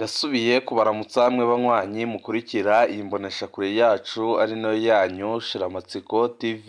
Ndasubiye kubaramutsa mwe banywanyi mukurikira iyi mboneshakure yacu ari nayo yanyu Shiramatsiko TV.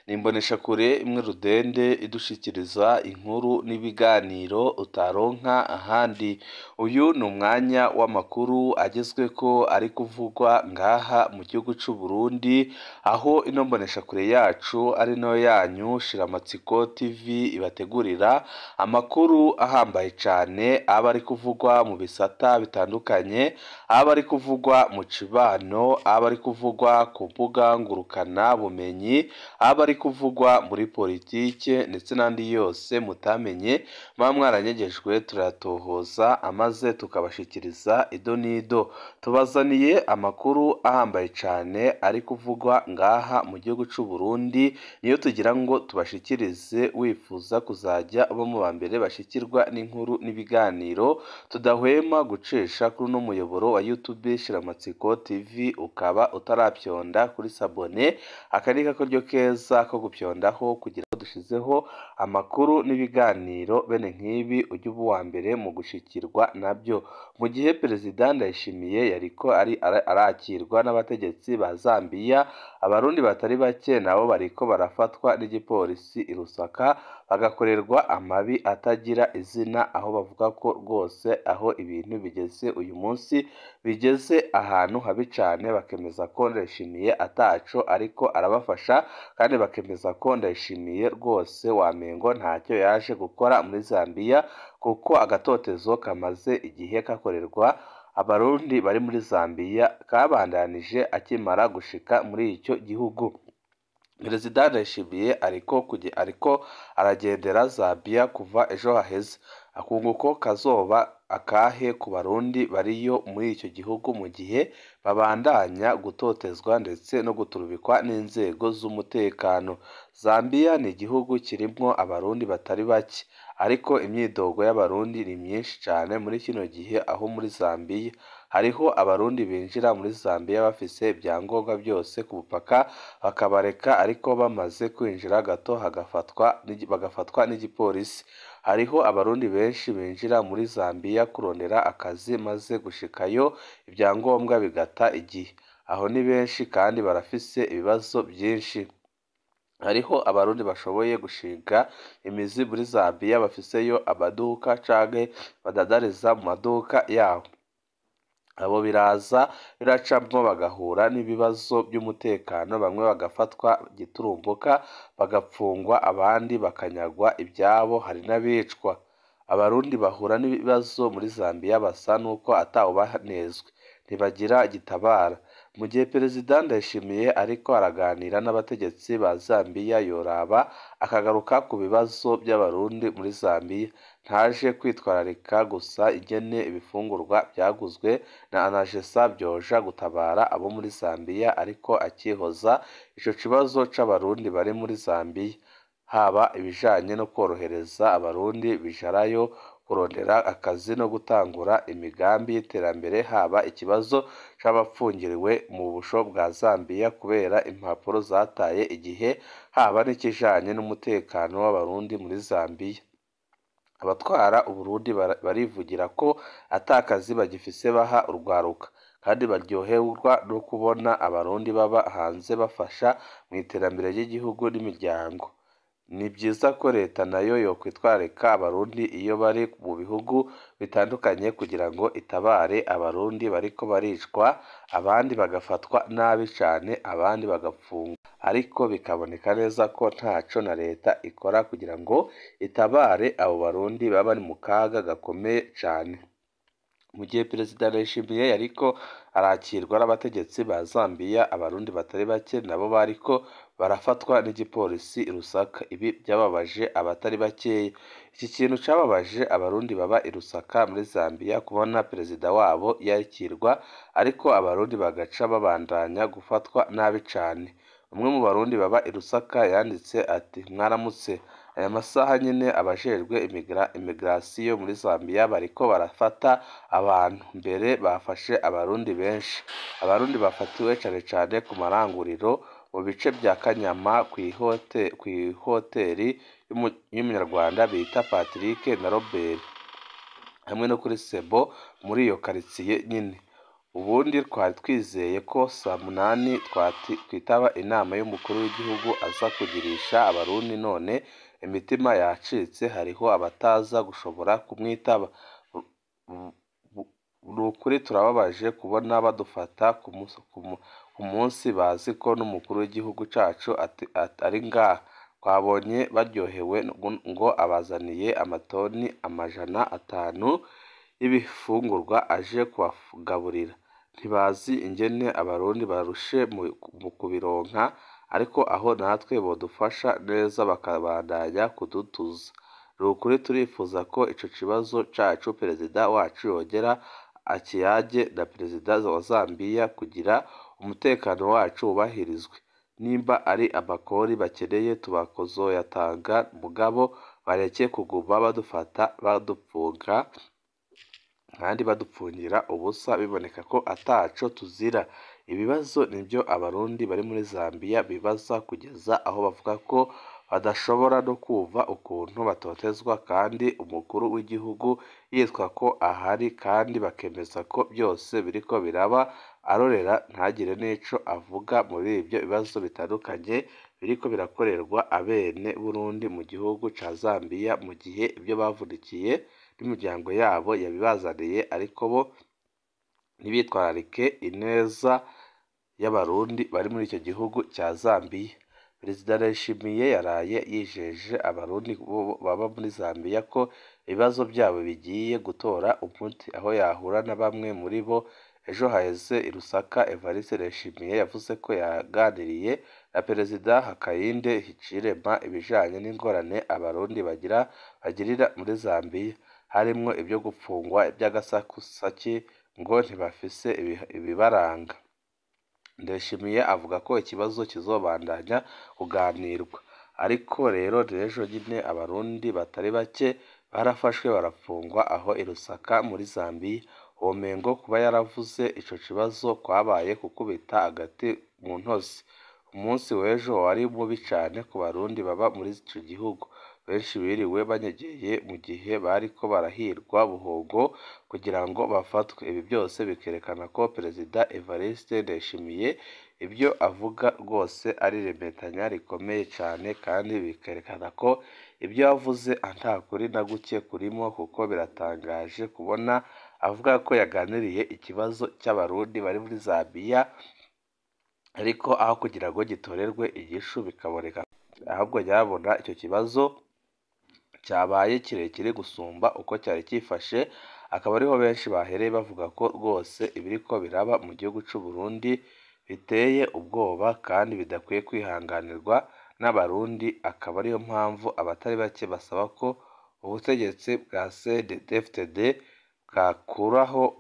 Ni imboneshakure imwe rudende idushikiriza inkuru n'ibiganiro utaronka ahandi. Uyu ni umwanya w'amakuru agezweko ari kuvugwa ngaha mu gihugu c'u Burundi, aho ino mboneshakure yacu ari nayo yanyu Shiramatsiko TV ibategurira amakuru ahambaye cane aba ari kuvugwa mu bisata bitandukanye, aba ari kuvugwa mu cibano, aba ari kuvugwa ku mbuga ngurukana bumenyi, aba ari kuvugwa muri politike ndetse n'andi yose mutamenye muba mwaranyegejwe, turayatohoza amaze tukabashikiriza ido n'ido. Tubazaniye amakuru ahambaye cane ari kuvugwa ngaha mu gihugu c'u Burundi, niyo tugira ngo tubashikirize wifuza kuzajya uba mu bambere bashikirwa n'inkuru n'ibiganiro tudahwema gucisha kuri uno muyoboro wa YouTube Shiramatsiko TV, ukaba utarapyonda kuri sabone, aka ni kakoryo keza ko gupyondaho kugira ngo dushizeho amakuru n'ibiganiro bene nk'ibi ujye uba uwa mbere mu gushikirwa nabyo. Mu gihe Perezida Ndayishimiye yariko arakirwa n'abategetsi ba Zambiya, abarundi batari bake nabo bariko barafatwa n'igipolisi i Lusaka bagakorerwa amabi atagira izina, aho bavuga ko rwose aho ibintu bigeze uyu munsi bigeze ahantu habi cane, bakemeza ko Ndayishimiye ataco ariko arabafasha, kandi bakemeza ko Ndayishimiye rwose wamengo ntacyo yaje gukora muri Zambiya, kuko agatotezo kamaze igihe kakorerwa abarundi bari muri Zambiya kabandanije akimara gushika muri ico gihugu. Perezida Ndayishimiye ariko aragendera Zambiya kuva ejo haheze. Akunguko kazoba akahe ku barundi bariyo muri ico gihugu mu gihe babandanya gutotezwa ndetse no guturubikwa n'inzego z'umutekano? Zambiya ni igihugu kirimwo abarundi batari bake, ariko imyidogo y'abarundi ni myinshi cane muri kino gihe, aho muri Zambiya hariho abarundi binjira muri Zambiya bafise ibyangombwa byose ku mupaka bakabareka, ariko bamaze kwinjira gato bagafatwa n'igipolisi. Hariho abarundi benshi binjira muri Zambiya kurondera akazi, maze gushikayo ibyangombwa bigata igihe. Aho ni benshi kandi barafise ibibazo vyinshi. Hariho abarundi bashoboye gushinga imizi muri Zambiya, bafiseyo amaduka canke badandariza mu maduka yabo. Abo biraza biracamwo bagahura n'ibibazo by'umutekano, bamwe bagafatwa giturumbuka bagapfungwa, abandi bakanyagwa ivyabo, hari n'abicwa. Abarundi bahura n'ibibazo muri Zambiya basa nuko atawubanezwe, ntibagira gitabara. Mu gihe Perezida Ndayishimiye ariko araganira n'abategetsi ba Zambiya, yoraba akagaruka ku bibazo by'abarundi muri Zambiya, ntaje kwitwararika gusa ingene ibifungurwa vyaguzwe na ANAGESA vyoja gutabara abo muri Zambiya, ariko akihoza ico kibazo c'abarundi bari muri Zambiya, haba ibijanye no kworohereza abarundi bijarayo kurondera akazi no gutangura imigambi y'iterambere, haba ikibazo c'abapfungiriwe mu busho bwa Zambiya kubera impapuro zataye igihe, haba n'ikijanye n'umutekano w'abarundi muri Zambiya. Abatwara Uburundi barivugira ko ata kazi bagifise baha urwaruka, kandi baryoherwa no kubona abarundi baba hanze bafasha mw'iterambere ry'igihugu n'imiryango. Ni vyiza ko leta nayo yokwitwararika abarundi iyo bari mu bihugu bitandukanye kugira ngo itabare abarundi bariko baricwa, abandi bagafatwa nabi cane, abandi bagapfungwa, ariko bikaboneka neza ko ntaco na leta ikora kugira ngo itabare abo barundi baba bari mu kaga gakomeye cane. Mu gihe Perezida Ndayishimiye yariko arakirwa n'abategetsi ba Zambiya, abarundi batari bake nabo bariko barafatwa n'igipolisi i Lusaka. Ibi vyababaje abatari bakeya. Iki kintu cababaje abarundi baba i Lusaka muri Zambiya, kubona perezida wabo yakirwa, ariko abarundi bagaca babandanya gufatwa nabi cane. Umwe mu barundi baba i Lusaka yanditse ati: "Mwaramutse, aya masaha nyene abajejwe imigirasiyo muri Zambiya bariko barafata abantu, mbere bafashe abarundi benshi. Abarundi bafatiwe cane cane ku maranguriro mu bice vya Kanyama kw'ihoteri y'umunyarwanda bita Patrick na Robert. hamwe no kuri Sebo muri iyo karitsiye nyine. Ubundi twari twizeye ko saa 8 twitaba inama y'umukuru w'igihugu aza kugirisha abarundi, none imitima yacitse, hariho abataza gushobora kumwitaba. Ni ukuri turababaje kubona badufata ku munsi bazi ko n'umukuru w'igihugu cacu ari ngaha. Twabonye baryohewe ngo abazaniye amatoni 500 y'ibifungurwa aje kubagaburira. Ntibazi ingene abarundi barushe mu kubironka, ariko aho natwe bodufasha neza bakabandanya kudutuza. Ni ukuri turifuza ko ico kibazo cacu perezida wacu yongera akiyage na perezida wa Zambia kugira umutekano wacu wubahirizwe. Nimba ari amakori bakeneye tubakozoyatanga, mugabo bareke kuguma badufata badupfunga kandi badupfungira ubusa biboneka ko ataco tuzira. Ibibazo nibyo abarundi bari muri Zambia bibaza kugeza aho bavuga ko badashobora no kumva ukuntu batotezwa kandi umukuru w'igihugu yitwa ko ahari, kandi bakemeza ko byose biriko biraba arorera ntagire n'ico avuga muri ibyo bibazo bitandukanye biriko birakorerwa abene Burundi mu gihugu ca Zambia, mu gihe ibyo bavunikiye n'imiryango yabo yabibazaniye, ariko bo ntibitwararike ineza y'abarundi bari muri icyo gihugu cya Zambia. Perezida Ndayishimiye yaraye yijeje abarundi baba muri Zambia ko ibibazo byabo bigiye gutora umuti, aho yahura na bamwe muri bo ejo haheze i Lusaka. Evariste Ndayishimiye yavuze ko yaganiriye na Perezida Hakainde Hichilema ibijanye n'ingorane abarundi bagirira muri Zambia, harimwo ibyo gupfungwa by'agasakusaki ngo ntibafise ibibaranga. Ndayishimiye avuga ko ikibazo kizobandanya kuganirwa, ariko rero n'ejo nyine abarundi batari bake barafashwe barafungwa aho i Lusaka muri Zambia. Womengo kuba yaravuze ico kibazo kwabaye gukubita agati mu ntozi. Umunsi w'ejo wari mubi cane ku barundi baba muri ico gihugu, benshi biriwe banyegeye mu gihe bariko barahirwa buhongo kugira ngo bafatwe. Ibi byose bikerekana ko Perezida Evariste Ndayishimiye ibyo avuga rwose ari iremetanya rikomeye cane, kandi bikerekana ko ibyo yavuze ata kuri na guke kurimo, kuko biratangaje kubona avuga ko yaganiriye ikibazo cy'abarundi bari muri Zambia, ariko aho kugira ngo gitorerwe igishu bikaboneka ahubwo yabona icyo kibazo cyabaye kirekire gusumba uko cyari cyifashe. Akaba ariho benshi bahereye bavuga ko rwose ibiriko biraba mu gihugu c'u Burundi biteye ubwoba kandi bidakwiye kwihanganirwa n'abarundi. Akaba ariyo mpamvu abatari bake basaba ko ubutegetsi bwa CNDD-FDD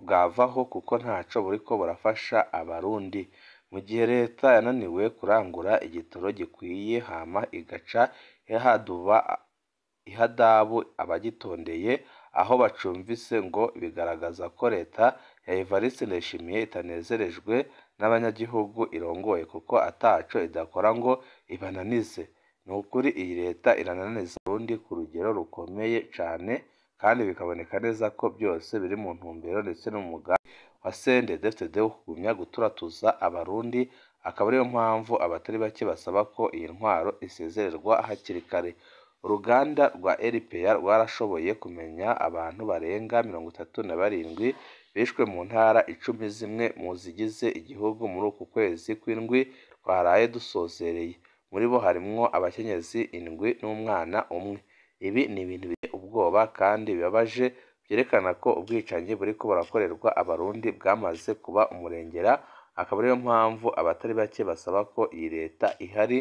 bwavaho kuko ntaco buriko burafasha abarundi. Mu gihe leta yananiwe kurangura igitoro gikwiye hama igaca ihadabu abagitondeye aho bacumvise, ngo bigaragaza ko leta ya Evariste Ndayishimiye itanezerejwe n'abanyagihugu irongoye, kuko ataco idakora ngo ibananize. Ni ukuri iyi leta irananiza abarundi ku rugero rukomeye cane, kandi bikaboneka neza ko byose biri mu ntumbero ndetse no mu mugambi wa CNDD-FDD wo kugumya guturatuza abarundi. Akaba ariyo mpamvu abatari bake basaba ko iyi ntwaro isezererwa hakiri kare. Uruganda rwa RPA rwarashoboye kumenya abantu barenga 37 bishwe mu ntara 10 zimwe mu zigize igihugu muri uku kwezi kw'indwi twaraye dusozereye. Muri bo harimwo abakenyezi 7 n'umwana umwe. Ibi ni ibintu biteye ubwoba kandi bibabaje, byerekana ko ubwicanyi buriko burakorerwa abarundi bwamaze kuba umurengera. Akaba ariyo mpamvu abatari bake basaba ko iyi leta ihari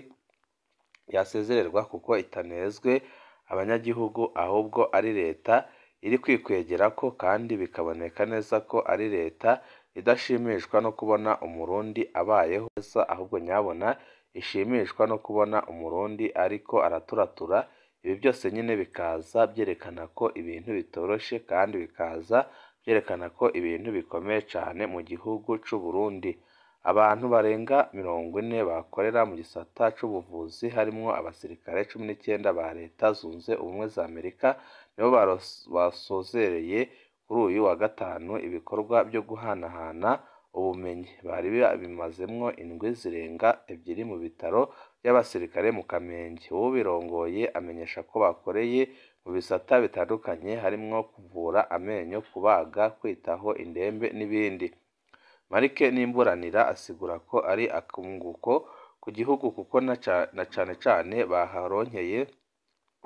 yasezererwa kuko itanezwe abanyagihugu, ahubwo ari leta iri kwikwegerako, kandi bikaboneka neza ko ari leta idashimishwa no kubona umurundi abayeho neza, ahubwo nyabona ishimishwa no kubona umurundi ariko araturatura. Ibi byose nyine bikaza byerekana ko ibintu bitoroshe, kandi bikaza byerekana ko ibintu bikomeye cane mu gihugu c'u Burundi. Abantu barenga 40 bakorera mu gisata c'ubuvuzi, harimwo abasirikare 19 ba Leta Zunze Ubumwe za Amerika, nibo basozereye Kuri uyu wa gatanu ibikorwa byo guhanahana ubumenyi bari babimazemwo indwi zirenga 2 mu bitaro by'abasirikare mu Kamenge. Uwubirongoye amenyesha ko bakoreye mu bisata bitandukanye harimwo kuvura amenyo, kubaga, kwitaho indembe n'ibindi. Mark Nimburanira asigura ko ari akunguko ku gihugu kuko na cane cane baharonkeye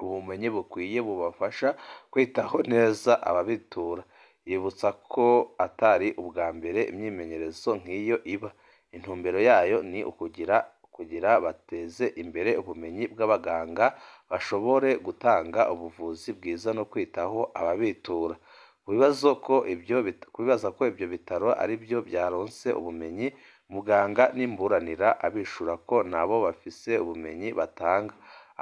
ubumenyi bukwiye bubafasha kwitaho neza ababitura. Yibutsa ko atari ubwa mbere imyimenyerezo nk'iyo iba. Intumbero yayo ni ukugira bateze imbere ubumenyi bw'abaganga bashobore gutanga ubuvuzi bwiza no kwitaho ababitura. Kubibaza ko ibyo bitaro arivyo vyaronse ubumenyi, muganga Nimburanira abishura ko nabo bafise ubumenyi batanga.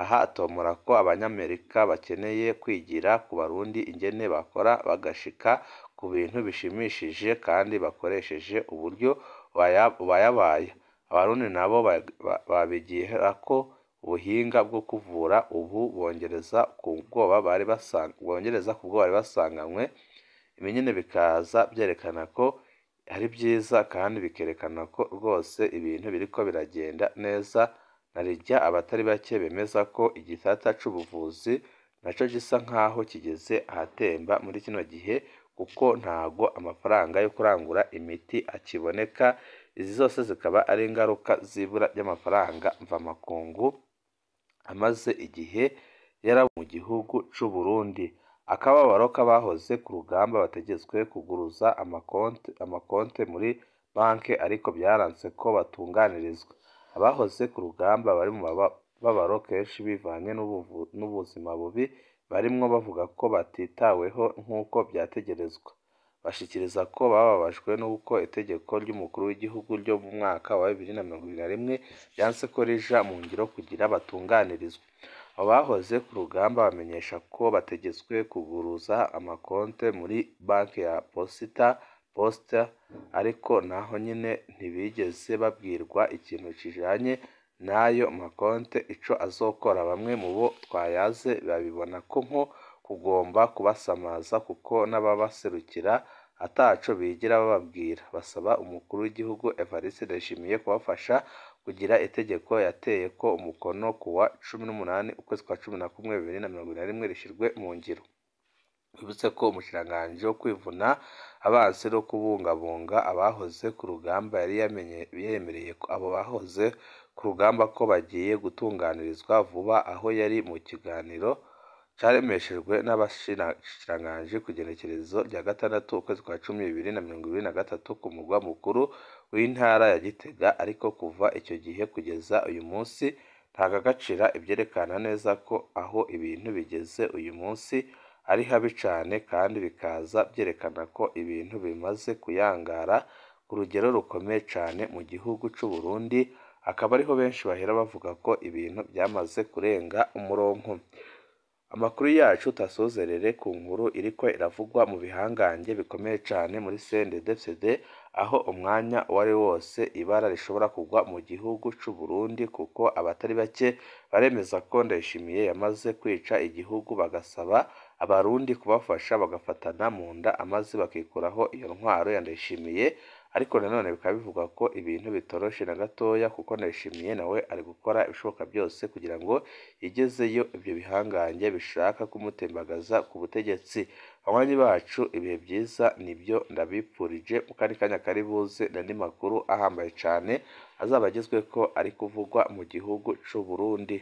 Aha atomora ko abanyamerika bakeneye kwigira ku Barundi ingene bakora bagashika ku bintu bishimishije kandi bakoresheje uburyo bubayabaye. Abarundi nabo babigirako ubuhinga bwo kuvura ubu bongereza ku bwoba bari basanganywe. Ibi nyene bikaza vyerekana ko ari vyiza kandi bikerekana ko rwose ibintu biriko biragenda neza. Narirya abatari bake bemeza ko igisata c'ubuvuzi naco gisa nkaho kigeze ahatemba muri kino gihe, kuko ntago amafaranga yo kurangura imiti akiboneka. Izi zose zikaba ari ingaruka z'ibura ry'amafaranga mvamakungu amaze igihe yari mu gihugu c'u Burundi. Akababaro k'abahoze ku rugamba bategetswe kuguruza amakonte muri banke ariko vyaranse ko batunganirizwa. Abahoze ku rugamba bari mu mababaro kenshi bivanye n'ubuzima bubi barimwo, bavuga ko batitaweho nk'uko vyategerezwa. Bashikiriza ko bababajwe n'uko itegeko ry'umukuru w'igihugu ryo mu mwaka wa 2021 ryanse ko rija mu ngiro kugira batunganirizwe. Abo bahoze ku rugamba bamenyesha ko bategetswe kuguruza amakonte muri banke ya Posita, ariko naho nyene ntibigeze babwirwa ikintu kijanye n'ayo makonte ico azokora. Bamwe mu bo twayaze babibona ko nko kugomba kubasamaza kuko n'ababaserukira ataco bigira bababwira. Basaba umukuru w'igihugu Evariste Ndayishimiye kubafasha kugira itegeko yateyeko umukono kuwa 18 ukwezi kwa 11 2021 rishirwe mu ngiro. Twibutse ko umushikiranganji wo kwivuna abansi no kubungabunga abahoze ku rugamba yari yemereye abo bahoze ku rugamba ko bagiye gutunganirizwa vuba, aho yari mu kiganiro caremeshejwe n'abashikiranganji ku igenekerezo rya 6 ukwezi kwa 10 2023 ku murwa mukuru w'intara ya Gitega. Ariko kuva icyo gihe kugeza uyu munsi ntagagacira, ivyerekana neza ko aho ibintu bigeze uyu munsi ari habi cane, kandi bikaza vyerekana ko ibintu bimaze kuyangara ku rugero rukomeye cane mu gihugu c'u Burundi. Akaba ariho benshi bahera bavuga ko ibintu vyamaze kurenga umurongo. Amakuru yacu tasozerere ku nkuru iriko iravugwa mu bihangange bikomeye cane muri CNDD-FDD, aho umwanya uwari wose ibara rishobora kugwa mu gihugu c'u Burundi, kuko abatari bake baremeza ko Ndayishimiye yamaze kwica igihugu, bagasaba abarundi kubafasha bagafatana mu nda amaze bakikuraho iyo ntwaro ya Ndayishimiye. Ariko nanone bikaba bivugwa ko ibintu bitoroshe na gatoya, kuko Ndayishimiye nawe ari gukora ibishoboka byose kugira ngo yigezeyo ibyo bihangange bishaka kumutembagaza ku butegetsi. Banywanyi bacu, ibihe byiza nibyo ndabipfurije. Mu kandi kanya kari buze n'andi makuru ahambaye cane azaba agezweko ari kuvugwa mu gihugu c'u Burundi.